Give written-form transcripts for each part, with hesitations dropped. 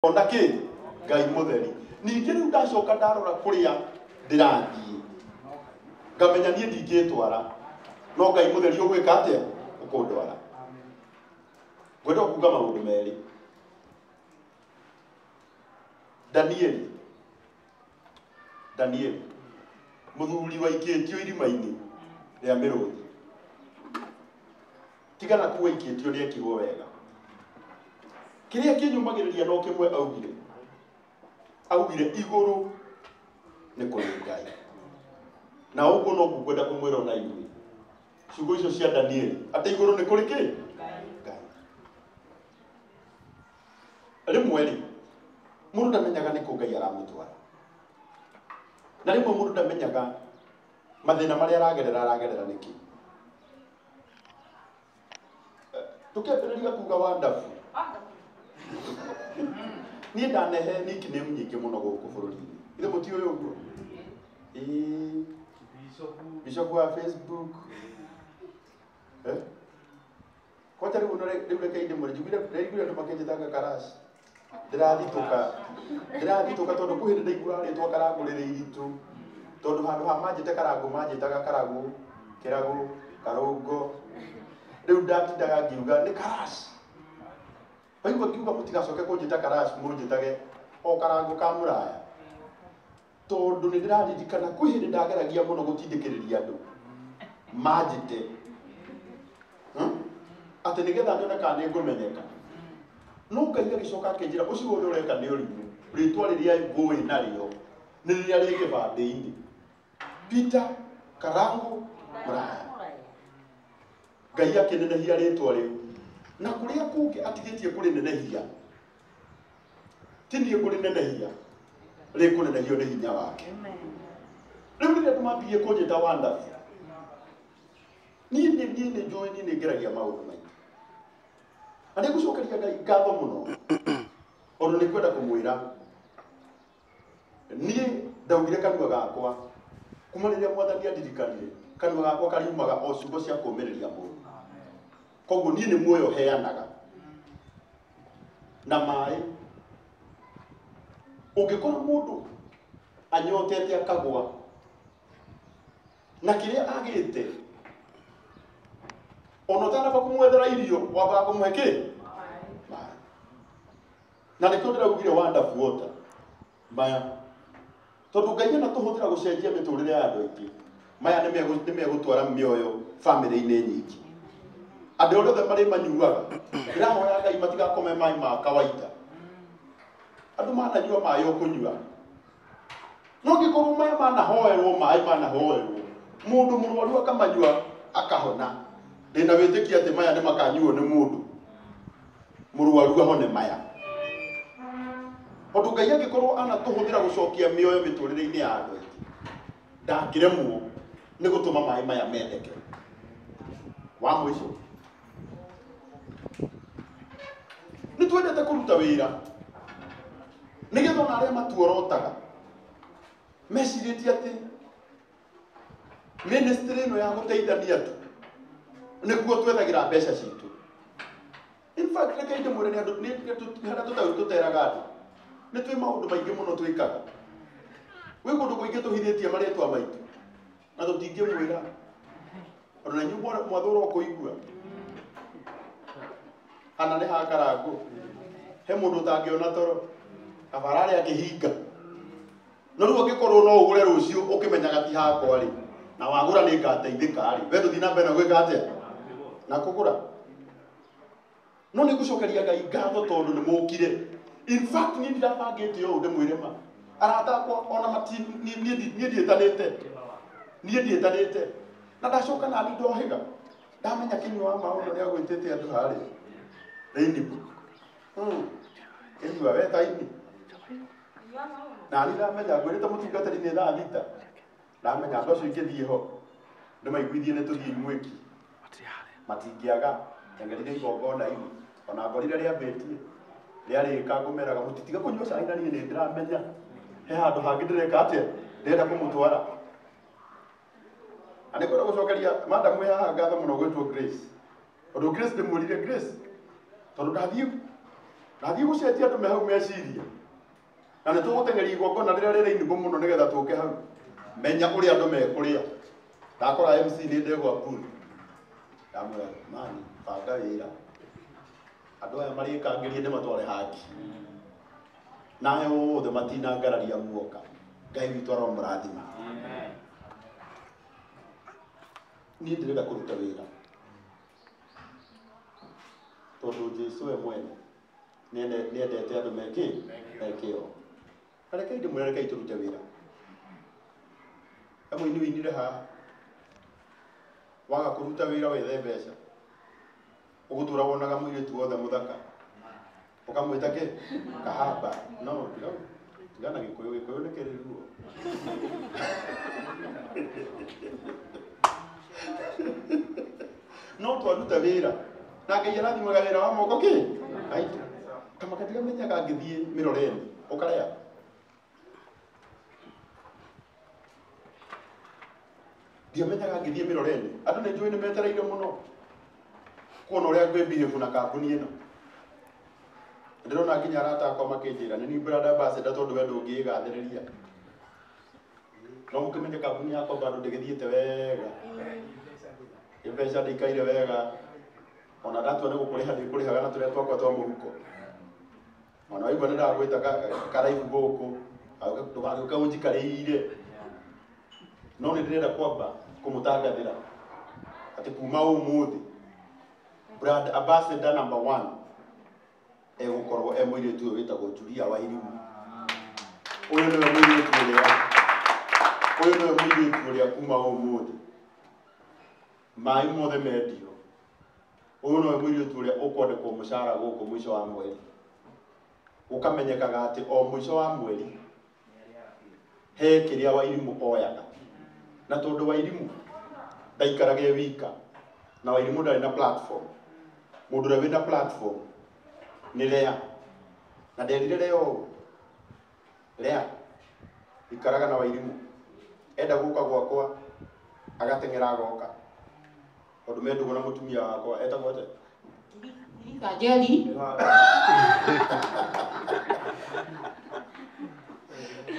Ona kĩ Ngai mũtheri. Ningĩ rĩu ndacoka ndarora kũrĩa ndĩrathiĩ, ngamenya niĩ ndingĩtwara, no Ngai mũtheri ũgwĩka atĩa? Ũkũndwara. Ngwenda kuga maũndũ merĩ. Danieli, Danieli mũthuri waikĩtio irima-inĩ rĩa mĩrũthi, tigana kuga aikĩtio nĩ ekirwo wega. Kĩrĩa kĩnyũmagĩrĩria no kĩmwe augire, augire igũrũ nĩ kũrĩ Ngai. Na ũguo noguo ngwenda kũmwĩra ona inyuĩ ciugo icio cia Danieli, atĩ igũrũ nĩ kũrĩ kĩ? Ngai. Rĩmwe rĩ, mũndũ ndamenyaga nĩ kũ Ngai aramũtwara, na rĩmwe mũndũ ndamenyaga mathĩna marĩa aragerera aragerera nĩkĩ. Tũkĩambĩrĩria kuga wonderful, niĩ ndanehe nickname nyingĩ mũno gũkũ bũrũri-inĩ. Ithe mũtiũĩ ũguo? Ĩĩ, Bishop wa Facebook. Eh? Kwanja rĩu no rĩu reke ndĩmwĩre, njiguire ndĩraiguire andũ makĩnjĩtanga Karash. Ndĩrathitũka. Ndĩrathitũka tondũ kwĩ hĩndĩ ndaiguaga rĩtwa Karangũ rĩrĩ iritũ. Tondũ handũ ha manjĩte Karangũ manjĩtaga Karagũ, Kĩragũ, Karũngo. Rĩu ndatindaga ngiuga nĩ Karash. Waigua ngiuga mũtigacoke kũnjĩta Karash, mũnjĩtage o Karangũ ka mũraya. Tondũ nĩ ndĩraririkana kwĩ hĩndĩ ndageragia mũno gũtindĩkĩrĩria andũ manjĩte, Atĩ nĩgetha nyone kana nĩ ngũmenyeka. No Ngai agĩcoka akĩnjĩra ũcio wothe ũreka nĩ ũrimũ, rĩtwa rĩrĩa ngũĩ narĩo nĩ rĩrĩa rĩ kĩbandĩ-inĩ, Peter Karangu Muraya. Ngai akĩnenehia rĩtwa rĩu, na kũrĩa kũngĩ atigĩtie kũrĩnenehia, ti niĩ ngũrĩnenehia, rĩkũnenehio nĩ hinya wake. Rĩu rĩrĩa andũ mambirie kũnjĩta wonderful, niĩ nĩ niĩ nĩ njũĩ niĩ nĩ ngeragia maũndũ maingĩ, na nĩ ngũcokeria Ngai ngatho mũno, tondũ nĩ kwenda kũmwĩra niĩ ndaugire kanua gakwa kuma rĩrĩa Mwathani andirikanire, kanua gakwa kariumaga o ciugo cia kũũmĩrĩria mũndũ. Koguo niĩ nĩ muoyo heanaga na maĩ. Ũngĩkora mũndũ anyotete akagwa na kĩrĩa agĩte, ona ũtanamba kũmwethera irio wambaga kũmũhe kĩ? Maĩ. Na nĩkĩo ndĩraugire wonderful water maya, tondũ Ngai anatũhũthĩra gũcenjia mĩtũrĩre ya andũ aingĩ. Maya nĩ megũtwara mĩoyo bamĩrĩ-inĩ nyingĩ. Andũ arĩa othe marĩ manyuaga, ndĩrahoya Ngai matigakome maĩ ma kawaida. Andũ mananyua maĩ o kũnyua, no ngĩkorwo maya manahoerwo, maĩ manahoerwo mũndũ mũrwaru akamanyua akahona, ndĩna wĩtĩkio atĩ maya nĩ makanyuo nĩ mũndũ mũrwaru ahone maya. Tondũ Ngai angĩkorwo anatũhũthĩra gũcokia mĩoyo mĩtũrĩre-inĩ ya andũ aingĩ, ndangĩremwo nĩ gũtũma maĩ maya mendeke. Wa mũico, nĩ twendete kũruta wĩra nĩgetha ona arĩa matuorotaga mecirĩtie atĩ ministry ĩno ya gũteithania tu nĩkuo twethagĩra mbeca citũ. In fact, reke ndĩmwĩre, nĩ andũ nĩ harĩa tũtarĩ tũteraga andũ, nĩ twĩ maũndũ maingĩ mũno twĩkaga. Gwĩ kũndũ kũingĩ tũhithĩtie marĩtwa maitũ na tũtingĩmwĩra, ona inyuĩ mwathũra kũigua hana nĩ ha Karangũ, he mũndũ ũtangĩona toro kabara arĩa akĩhinga. No rĩu angĩkorwo no ũgũre rũciũ ũkĩmenyaga ti hakwa rĩ, na wagũra nĩ ngateithĩka rĩ, we ndũthiĩ na mbere na gwĩka atĩa na kũgũra. No nĩ ngũcokeria Ngai ngatho tondũ nĩ mũkire. In fact, niĩ ndirabangĩte ũũ, ndĩmwĩre ma, arata akwa ona mati niĩ ndiĩtanĩte, niĩ ndiĩtanĩte, na ndacoka nani ndohĩga ndamenya Kĩnyua wa maũndũ nĩ agwĩtĩte andũ harĩa Rainbow. Kĩnyua we taini nani ndamenya ngwĩrĩte mũtungatĩri nĩ thaa 6, ndamenya andũ acio ingĩthiĩ ho ndĩmaiguithie nĩ tũthiĩ mwĩki matingĩaga. Teng'erire igongona-inĩ ona ngorire rĩambĩtie rĩarĩka, ngũmeraga mũtitiga kũnyua cai, na niĩ nĩ ndĩramenya he handũ hangĩ ndĩreka atĩa, ndĩrenda kũmũtwara. Na nĩ kwenda gũcokeria madam wĩ haha ngatho mũno gwĩtwo Grace, tondũ Grace ndĩmwĩrire Grace tondũ ndathiĩ Na thiĩ gũcenjia andũ me hau meciria. Na nĩ tũgũteng'eria igongona rĩrĩa rĩrĩ inibũ mũno nĩgetha tũke hau. Menya ũrĩa andũ mekũrĩa. Ndakora MC nĩ ndegwa pool. Ndamwĩra mani banga wĩra. Andũ aya marĩkangĩrie ndĩmatware hangi. Nawe othe matinangararia muoka. Ngai witũ aromũrathima. Niĩ ndĩrenda kũruta wĩra. Tondũ Jesũ we mwene nĩendete andũ mekĩ mekĩo. Na rekei ndĩmwĩre rekei tũrute wĩra. He mũini wĩinire haha. Waga kũruta wĩra wethe mbeca. Ũgũtũra wonaga mũirĩtu wothe mũthaka. Ũkamwĩta kĩ? Kahaba. No, tiga na Gĩkũyũ, Gĩkũyũ nĩ kĩrĩ ruo. No twaruta wĩra. Na Ngai arathimaga wĩra wa moko kĩ? Aitũ. Kamaka tiga ngĩthiĩ mĩroreni. Ũkarĩa. Ndiamenyaga ngĩthiĩ mĩroreni. Andũ nĩ njũĩ nĩ metereire mũno. Kuona ũrĩa ngwĩbehave na kambuni ĩno. Ndĩrona nginya arata akwa makĩnjĩra nĩ niĩ brand ambassador tondũ we ndũngĩĩgathĩrĩria. No mũkĩmenye kambuni yakwa bado ndĩgĩthiĩte wega. Mbeca ndĩikaire wega. Ona ndatua nĩ gũkũrĩha ndĩkũrĩhaga na tũrĩa twakwa twa mũhuko. Ona waigua nĩ ndagwĩta karaihu gũkũ, ndũgagĩũke ũnjikarĩire. No nĩ ndĩrenda kwamba kũmũtangathĩra atĩ kuma ũmũthĩ brand ambassador number 1 egũkorwo e mũirĩtu ũyũ wĩtagwo Julia Wairimu. Ũyũ nĩwe mũirĩtu ũrĩa, ũyũ nĩwe mũirĩtu ũrĩa kuma ũmũthĩ maĩ mothe mendio. Ũyũ nĩwe mũirĩtu ũrĩa ũkwandĩkwo mũcara gũkũ mũico wa mweri. Gũkamenyekaga atĩ o mũico wa mweri he kĩrĩa Wairimu oyaga. Na tondũ Wairimu ndaikaraga e wika, na Wairimu ndarĩ na platform. Mũndũ ũrĩa wĩna platform nĩ Lea. Na nderire Lea ũũ, Lea, ikaraga na Wairimu. Enda gũka gwakwa agateng'era agoka. Tondũ me ndũgũ na mũtumia wakwa etagwo atĩa? Njeri.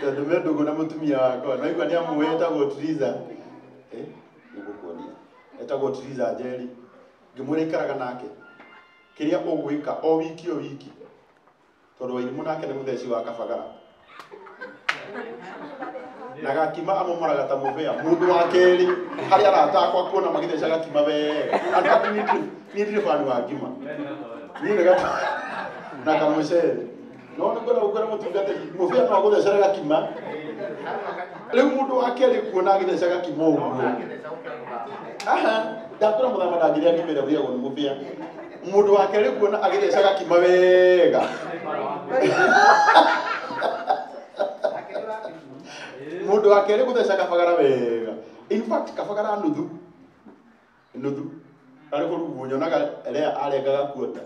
Tondũ me ndũgũ na mũtumia wakwa. Na igua nĩ amũĩ etagwo Triza. Nĩgũkuonia. Etagwo Triza Njeri. Ngĩmwĩra ikaraga nake. Kĩrĩa ũgwĩka o wiki o wiki. Tondũ Wairimu nake nĩ mũtheci wa kabagara. Na gakima amomoraga ta mũbĩa. Mũndũ wa kerĩ harĩ arata akwa kuona magĩtheca gakima wega. Andũ niĩ ndirĩ fan wa ngima. Niĩ nĩ na kamũcere. No nĩ ngwenda gũkwĩra mũtungatĩri, mũbĩa no agũthecere gakima. Rĩu mũndũ wa kerĩ kuona agĩtheca gakima ũguo. Aha, ndakwĩra mũthama ndangĩrĩa ngima ĩrĩa ũrĩagwo nĩ mũbĩa. Mũndũ wa kerĩ kuona agĩtheca gakima wega. Mũndũ wa kerĩ gũtheca kabagara wega. In fact kabagara nuthu. Nuthu. Arĩ kũrugwo nyonaga Lea arengaga kuota.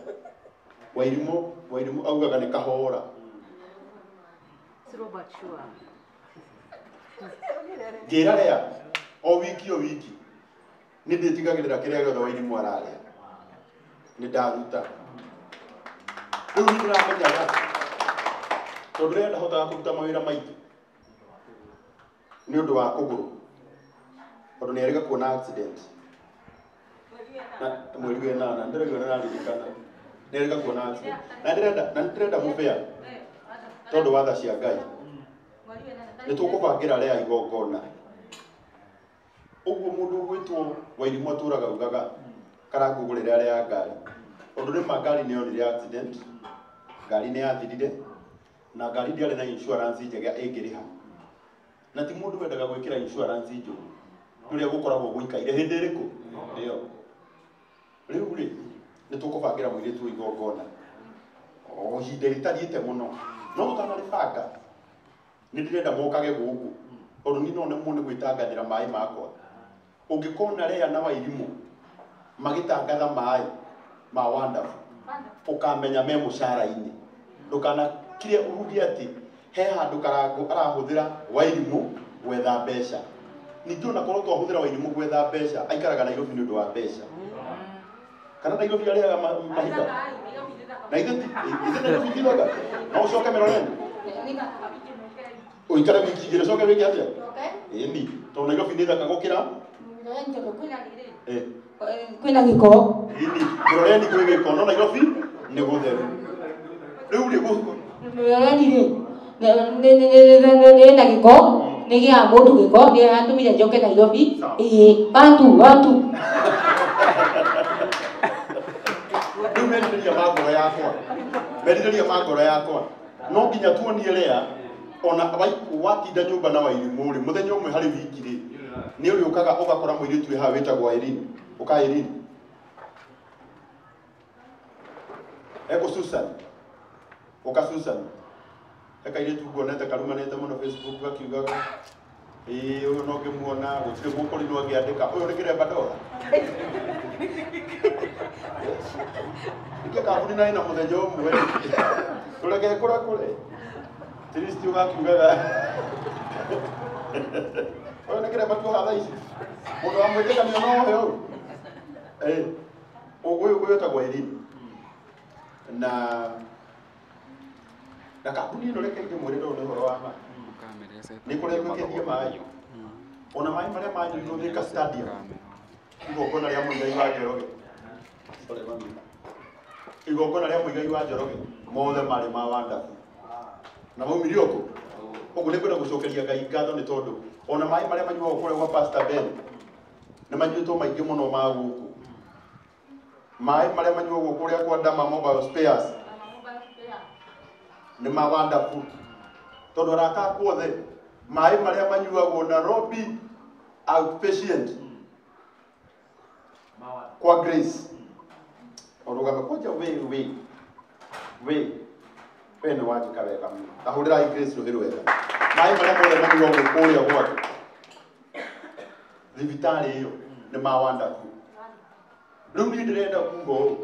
Wairimu augaga nĩ kahora. Ngĩra Lea o wiki o wiki nĩ ndĩtigagĩrĩra kĩrĩa gĩothe Wairimu ararĩa. Nĩ ndaruta. Rĩu nĩ ndĩramenyaga tondũ rĩrĩa ndahotaga kũruta mawĩra maingĩ nĩ ũndũ wa kũgũrũ. Tondũ nĩ erĩga kuona accident. Na mweri wa ĩnana ndĩraigua nĩ ndaririkana. Nĩ erĩga kuona accident. Na ndĩrenda mũbĩa tondũ wa tha cia Ngai. Nĩ tũkũbangĩra Lea igongona. Ũguo mũndũ ũgwĩtwo Wairimu atũraga ugaga karangũgũrĩra Lea ngari. Tondũ nĩ ma ngari nĩ yonire accident, ngari nĩ yathirire, na ngari ndĩarĩ na insurance njega ĩngĩrĩha. Na ti mũndũ wendaga gwĩkĩra insurance njũru. Nĩ ũrĩa gũkoragwo gũikaire hĩndĩ ĩrĩkũ? Ĩyo. Rĩu rĩ, nĩ tũkũbangĩra mũirĩtu ũyũ igongona. O ihinda rĩtariĩte mũno. No tũtanarĩbanga, nĩ ndĩrenda mokage gũkũ. Tondũ niĩ no nemwo nĩ gwĩtangathĩra maĩ makwa. Ũngĩkona Lea na Wairimu magĩtangatha maĩ ma Wonderful, ũkamenya me mũcara-inĩ. Ndũkanakire uge atĩ he handũ Karangũ arahũthĩra Wairimu gwetha mbeca. Ningĩ ona korwo twahũthĩra Wairimu gwetha mbeca, aikaraga Nairobi nĩ ũndũ wa mbeca. Kana Nairobi arĩaga mahiga? Na ithe Nairobi ti thaka. No ũcoke Mĩroreni. Ũikare wiki igĩrĩ ũcoke wĩke atĩa? Ĩni, tondũ Nairobi nĩ thaka gũkĩra kwĩna gĩko. Ĩni, Mĩroreni kwĩ gĩko, no Nairobi nĩ gũtheru. Rĩu rĩ gũkũ Mĩroreni rĩ nĩ na gĩko, nĩ gĩa mũndũ gĩko, nĩ atũmire njoke Nairobi. Ĩĩ, watu. Rĩu merirĩria ma ngoro yakwa. Merirĩria ma ngoro yakwa. No nginya tuonie Lea ona watinda nyũmba na Wairimũ rĩ, mũthenya ũmwe harĩ wiki rĩ, nĩ ũrĩũkaga ũgakora mũirĩtu wĩ haha wĩtagwo Irene. Ũka Irene. Eko Susan. Ũka Susan. He kairĩtu nguonete karumanĩte mũno Facebook gakiugaga ĩĩ ũyũ no ngĩmuona gũtirĩ mũkũrinwo angĩandĩka ũyũ nĩ kĩremba ndora. Nĩkĩ kambuni na ĩna mũthenya ũmwe tũreke kũra kũre Tiristi ũgakiugaga ũyũ nĩ kĩremba tuoha thaa ici mũndũ wa mwĩtĩkanio no ohe ũũ. Ũyũ wĩtagwo Irene na kambuni ĩno reke ndĩmwĩre tondũ nĩ ũhoro wa ma nĩ kũrĩa ĩkĩendia maĩ ona maĩ marĩa manyuirwo Thika Stadium igongona rĩa Muigai wa Njoroge. Sorry, mami. Igongona rĩa Muigai wa Njoroge mothe marĩ ma Wonderful na maumire ũkũ. Ũguo nĩ kwenda gũcokeria Ngai ngatho nĩ tondũ ona maĩ marĩa manyuagwo kũrĩa gwa Pastor Ben nĩ manyuĩtwo maingĩ mũno ma gũkũ. Maĩ marĩa manyuagwo kũrĩa kwa Dama Mobile Spares nĩ ma Wonderful tondũ arata akwa othe maĩ marĩa manyuagwo Nairobi outpatient kwa Grace ũrũgame kwanja we nĩ wanjĩka wega mũno. Tahũrĩrai Grace rũhĩ rwega. Maĩ marĩa mothe manyuagwo kũrĩa gwake thibitarĩ ĩyo nĩ ma Wonderful. Rĩu niĩ ndĩrenda kuga ũũ,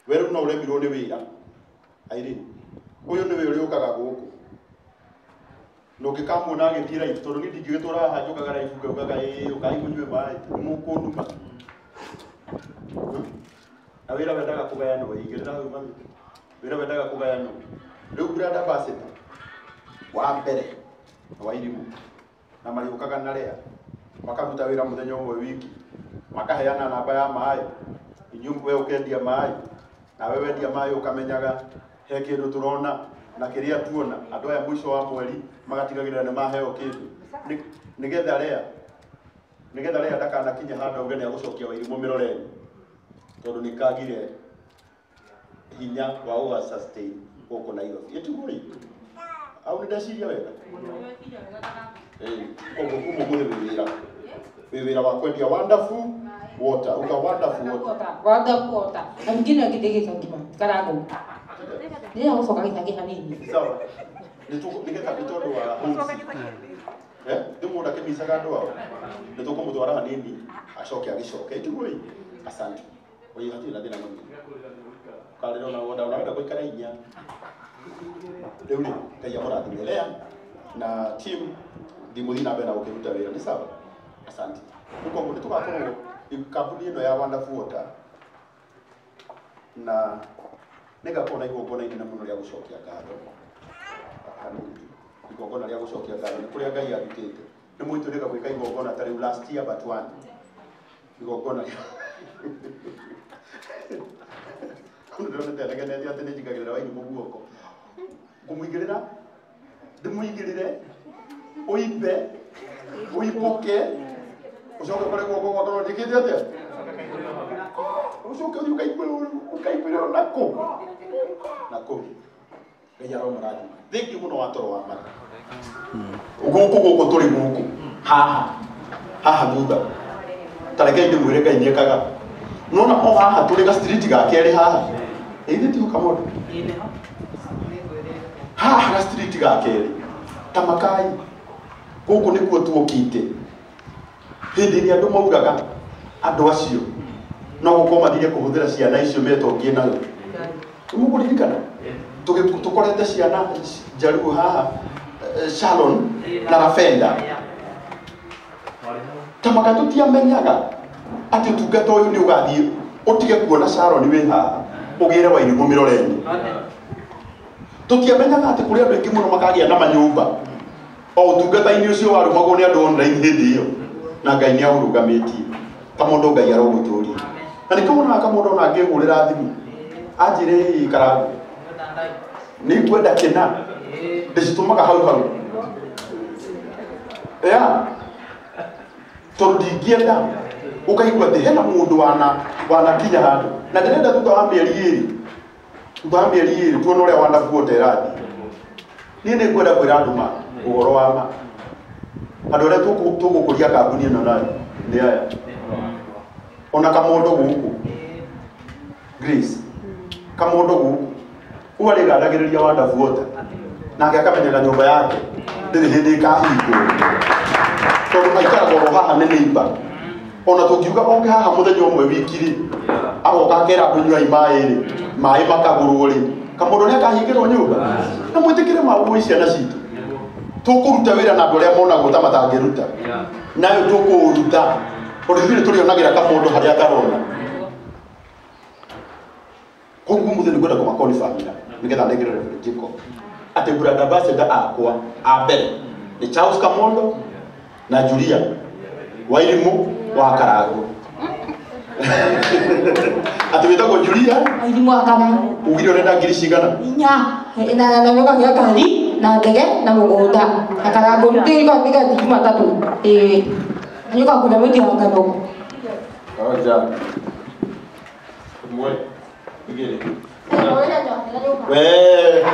we rĩu no ũremirwo nĩ wĩra Irene, ũyũ nĩwe ũrĩũkaga gũkũ na ũngĩkamuona agĩthiĩ live tondũ niĩ ndingĩgĩtũra haha njũkaga live ngaugaga ĩĩ ũkai mũnyue maĩ nĩ mũkũnduma. Na wĩra wendaga kũgayanwo, igĩrĩra hau mami. Wĩra wendaga kũgayanwo. Rĩu brand ambassador wa mbere na Wairimũ na marĩũkaga na Lea makaruta wĩra mũthenya ũmwe wiki makaheana namba ya maĩ inyuĩ we ũkendia maĩ nawe wendia maĩ ũkamenyaga he kĩndũ tũrona na kĩrĩa tuona andũ aya mũico wa mweri magatigagĩrĩra nĩ maheo kĩndũ nĩgetha Lea ndakanakinye handũ auge nĩ agũcokia Wairimũ Mĩroreni tondũ nĩ kagire hinya wa gũga sustain gũkũ Nairobi. Ĩtiguo rĩ au nĩ ndeciria wega? Koguo kuma ũmũthĩ wĩ wĩra wa kwendia Wonderful Water. Uga Wonderful Water. Wonderful Water. Na mwingine akithigita ngima karango. Nĩ agũcoka gĩcagi hanini. Sawa. Nĩgetha nĩ tondũ wa ndĩmũndũ akĩmicaga andũ ao nĩ tũkũmũtwara hanini acoke agĩcoke. Ĩtiguo ĩ? Asante. Oye hatirĩ na thĩna mũnene. Ũkarĩra ona wenda ũrenda gũikara inya. Rĩu rĩ Ngai amũrathime Lea na team ndimũthiĩ na mbere na gũkĩruta wĩra nĩ sawa. Asante. Rĩu koguo nĩ tũgakorwo kambuni ĩno ya Wonderful Water na nĩngakorwo na igongona inene mũno rĩa gũcokia ngatho. Hanini igongona rĩa gũcokia ngatho nĩ kũrĩa Ngai arutĩte. Nĩ mũitũrĩka gwĩka igongona ta rĩu last year but one. Igongona rĩa ndĩronete aregenete atĩ nĩ njingagĩrĩra Wairimũ guoko. Ngũmũigĩrĩra ndĩmũigĩrĩre ũimbe ũimbũke ũcoke ũkore guoko gwakwa no njĩkĩte atĩa? Ũcoke ũthiĩ ũkaiguĩre nakũ nakũ. Ngai aromũrathima. Thengiũ mũno wa toro wa mara. Gũkũ gũkũ tũrĩ gũkũ haha haha thutha ta rekei ndĩmwĩre Ngai nĩekaga. Nona o haha tũrĩ ga street ga kerĩ haha ĩithĩ ti ũkamondo haha ga street ga kerĩ ta makai gũkũ nĩkuo tuokĩte hĩndĩ ĩrĩa andũ maugaga andũ acio no gũkorwo mathire kũhũthĩra ciana icio metongie nayo. Nĩmũkũririkana tũkorete ciana Njaruo haha Sharon na Rafenda ta maka tũtiamenyaga atĩ ũtungata ũyũ nĩ ũgathiĩ ũtige kuona Sharon wĩ haha Ũgĩre Wairimũ Mĩroreni. Tũtiamenyaga atĩ kũrĩ andũ aingĩ mũno makagĩa na manyũmba o ũtungata-inĩ ũcio warũmagwo nĩ andũ online hĩndĩ ĩyo, na Ngai nĩ aũrũgamĩtie. Kamondo Ngai arogũtũria. Na nĩkĩo wonaga Kamondo ona angĩhũrĩra thimũ anjĩre ĩ Karangũ nĩ ngwenda kĩna, ndĩcitũmaga hau hau. Yeah. Tondũ ndingĩenda ũkaigua atĩ hena mũndũ wanakinya handũ, na ndĩrenda thutha wa mĩeri ĩrĩ, thutha wa mĩeri ĩrĩ tuone ũrĩa wanabuota ĩrathiĩ. Niĩ nĩ ngwenda kwĩra andũ ma ũhoro wa ma, andũ arĩa tũgũkũria kambuni ĩno nayo nĩ aya. Ona Kamondo gũkũ Grace, Kamondo gũkũ ũũ arĩgandagĩrĩria wandabuota nake akamenyaga nyũmba yake ndĩrĩ hĩndĩ ĩkahingwo, tondũ aikaraga oro haha nĩ neighbor. Ona tũngiuga oke haha mũthenya ũmwe wiki rĩ, agoka akera andũ nyuai maĩ rĩ, maĩ makagũrwo rĩ, Kamondo nĩ akahingĩrwo nyũmba. Na mwĩtĩkĩre maũĩ ciana citũ, tũkũruta wĩra na andũ arĩa monagwo ta matangĩruta, nayo tũkũũruta tondũ ithuĩ nĩtũrĩonagĩra Kamondo harĩa atarona. Koguo mũthĩ nĩngwenda kũmakonfirmĩra nĩgetha nengere Reverend Jacob atĩ brand ambassador akwa a mbere nĩ Charles Kamondo na Julia Wairimũ wa Karangũ. Atĩ wĩtagwo Julia Wairimũ wa Karangũ. Ugire ũrenda ngiri cigana? 4. Na na nĩũkagĩa ngari na ndege na mũgũnda na Karangũ nĩkathi Jumatatũ. Ĩĩ. Nĩũkakuna mũti wa ngano. Oja. Ĩmwe, igĩrĩ. Wee.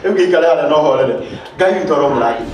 Rĩu gĩikare harĩa na ũhorere. Ngai witũ aromũrathima.